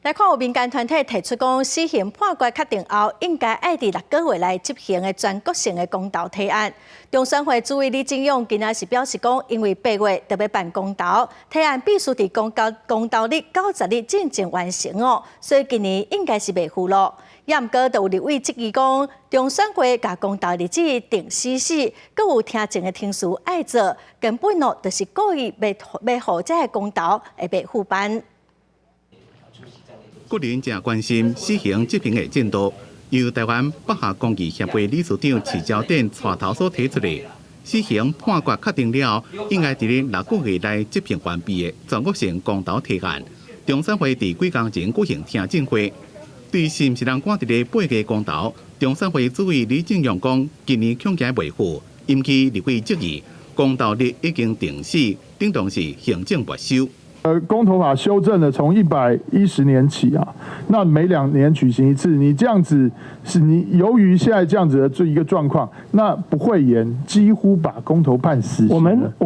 來看有民間團體提出講，死刑判決確定後，應該愛佇6個月內執行的全國性的公投提案。中選會主委李進勇今仔是表示講，因為8月就欲辦公投，提案必須佇公投日90日進前完成哦，所以今年應該是袂赴咯。也毋過，就有立委質疑講，中選會共公投日子定死死，閣有聽證的程序愛做，根本哦就是故意欲欲予這个公投會袂赴辦。國人誠關心死刑執行的進度，由台灣北下公義協會理事長池昭典帶頭所提出的死刑判決確定了，應該佇咧6個月內執行完畢的全國性公投提案，中選會佇幾工前舉行聽證會，對是毋是能趕佇咧八月公投，中選會主委李進勇講，今年恐驚袂赴，引起立委質疑，公投日已經定死，等同是行政沒收。公投法修正了，從110年起啊，那每2年舉行一次，你這樣子是你由於現在這樣子的這一個狀況，那不會延，幾乎把公投判死刑。我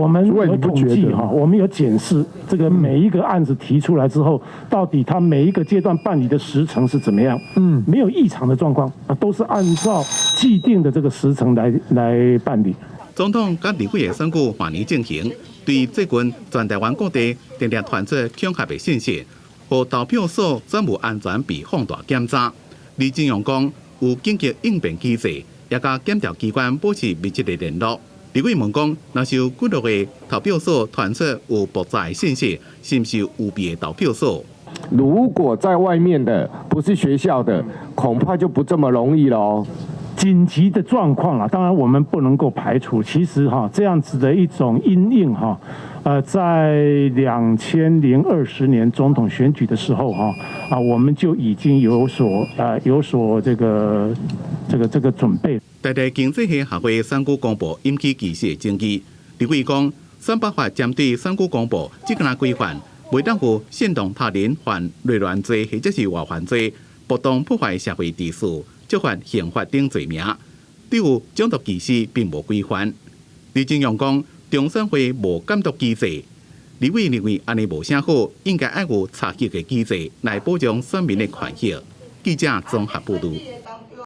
們有統計哈，我們有檢視這個每一個案子提出來之後，到底他每一個階段辦理的時程是怎麼樣？沒有異常的狀況啊，都是按照既定的這個時程來辦理。總統佮立委的選舉明年進行。對最近全台灣各地定定傳出恐嚇的信息，予投票所全部安全被放大檢查。李進勇講，有緊急應變機制，也佮檢調機關保持密切的聯絡。立委問講，若是有幾落個投票所傳出有爆炸的信息，是毋是有備的投票所？如果在外面的不是學校的，恐怕就不這麼容易咯。緊急的狀況啊，當然我們不能夠排除。其實哈，這樣子的一種因應哈，在2020年總統選舉的時候哈，啊，我們就已經有所這個準備。台大經濟系學會選舉公報引起歧視的爭議，立委講，選罷法針對選舉公報，這個規範，袂當予煽動他人犯內亂罪或者是外患罪，暴動破壞社會秩序，觸犯刑法等罪名，對有種族歧視並無規範。李進勇講，中選會無監督機制，立委認為按呢無啥好，應該愛有查核的機制來保障選民的權益。記者綜合報導。